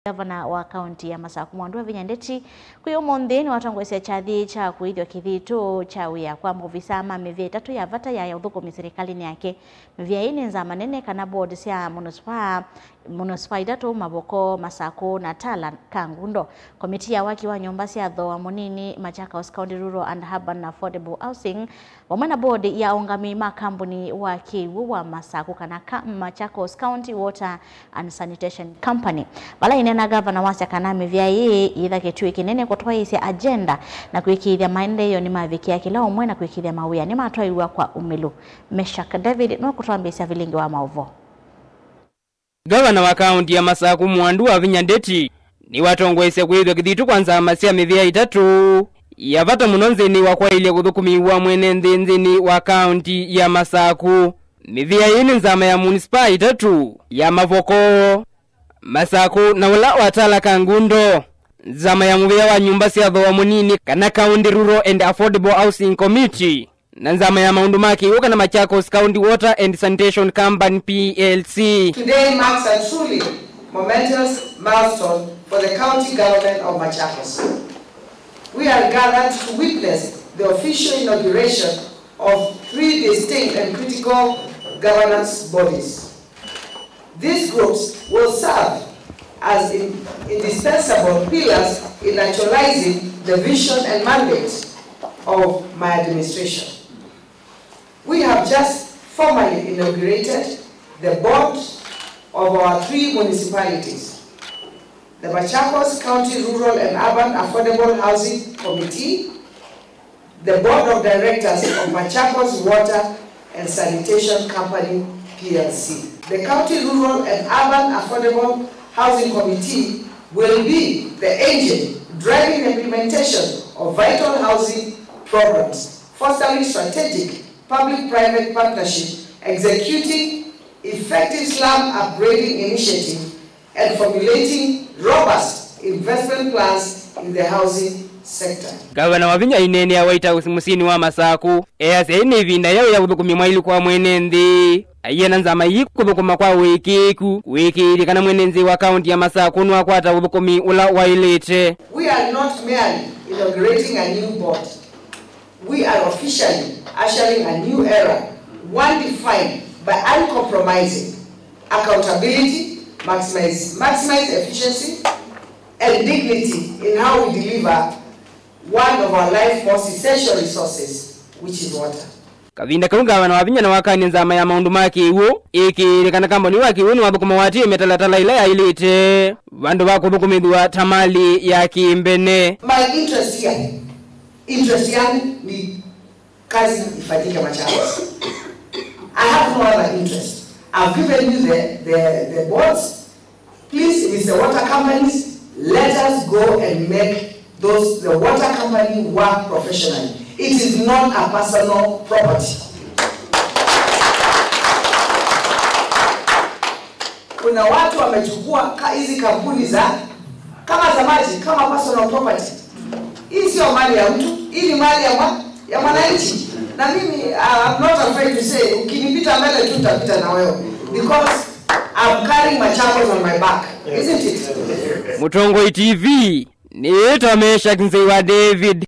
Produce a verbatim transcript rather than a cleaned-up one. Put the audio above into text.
Ngavana wa kaunti ya Masaku Mwandu Wavinya Ndeti kwĩ ũmũnthĩ nĩwatongoesya kyathĩ kya kũĩthw'a kĩthitũ kya wĩa kwa maovisa ma mĩvĩa ĩtatũ ya vata ya ũthũkũmi silikalĩnĩ yake. Mĩvĩa ĩĩ nĩ nzama nene kana board sya munisipaa, munisipaa itatũ, Mavoko, Masaku na Tala Kangundo. Komiti ya waki wa nyũmba sya thooa mũnini, Machakos County Rural and Urban Affordable Housing, vamwe na board ya aũngamĩi ma kambuni wa kĩw'ũ wa Masaku kana ka Machakos County Water and Sanitation Company. Vala ĩneena, ngavana wasya kana mĩvĩa ĩĩ yĩtha kĩtuĩ kĩnene kũtwaĩĩsya agenda na kwĩkĩĩthya maendeeo nĩmavikĩa kĩla ũmwe na kwĩkĩĩthya mawĩa nĩmatwaĩw'a kwa ũmĩlu. Meshak David nũkũtwambĩĩsya vilingi wa maũvoo. Ngavana wa kaunti ya Masaku Mwandu Wavinya Ndeti nĩwatongoesya kwĩthw'a kĩthitũ kwa nzama sya mĩvĩa ĩtatũ ya vata mũno nthĩnĩ wa kwaĩlya ũthũkũmi wa mwene nthĩ nthĩnĩ wa kaunti ya Masaku. Mĩvĩa ĩĩ nĩ nzama ya munisipaa itatũ ya Mavoko, Masaku na ũla wa Tala Kangundo, nzama ya mũvĩa wa nyũmba sya thooa mũnini kana County Rural and Affordable Housing Committee, na nzama ya maũndũ ma kĩw'ũ kana Machakos County Water and Sanitation Company, P L C. Today marks a truly momentous milestone for the county government of Machakos. We are gathered to witness the official inauguration of three distinct and critical governance bodies. These groups will serve as in-, indispensable pillars in actualizing the vision and mandate of my administration. We have just formally inaugurated the board of our three municipalities, the Machakos County Rural and Urban Affordable Housing Committee, the Board of Directors of Machakos Water and Sanitation Company, P L C. The County Rural and Urban Affordable Housing Committee will be the engine driving the implementation of vital housing programs, fostering strategic public-private partnership, executing effective slum upgrading initiative, and formulating robust investment plans in the housing sector. Ngavana Wavinya aineenea White House mũsyĩnĩ wa Masaku, easya ĩĩ nĩ ĩvinda yeũ ya ũthũkũmi mwaĩlu kwa mwene nthĩ. Aiana nzama ii kũthũkũma kwa ũĩkĩĩku, kũĩkĩĩthya kana mwene nthĩ wa kaunti ya Masaku nĩwakwata ũthũkũmi ũla waĩlĩte. We are not merely inaugurating a new board. We are officially ushering a new era, one defined by uncompromising accountability, maximize, maximize efficiency, and dignity in how we deliver one of our life's most essential resources, which is water. Kavinda kau, ngavana Wavinya nĩwakanie nzama ya maũndũ ma kĩw'ũ ĩkĩĩthye kana kambuni wa kĩw'ũ nĩwathũkũma waatĩĩe mĩtalatala ĩla yaĩlĩte vandũ va kũthũkũmĩthw'a ta malĩ ya kĩmbene. My interest here, interest yangu ni kazi ifanyike Machakos. I have no other interest. I've given you the, the, the boards. Please, if it's the water companies, let us go and make those, the water company work professionally. It is not a personal property. Kuna watu wamechukua ka-, hizi kampuni za, kama za maji, kama personal property. Hii sio mali ya mtu, hii ni mali ya mwa-, ya mwananchi. Na mimi, uh, I'm not afraid to say, ukinipita mbele tu, nitapita na wewe. Because I'm carrying Machakos on my back, isn't it? Mũtongoi T V, nĩĩtwa Meshak Nzei wa David.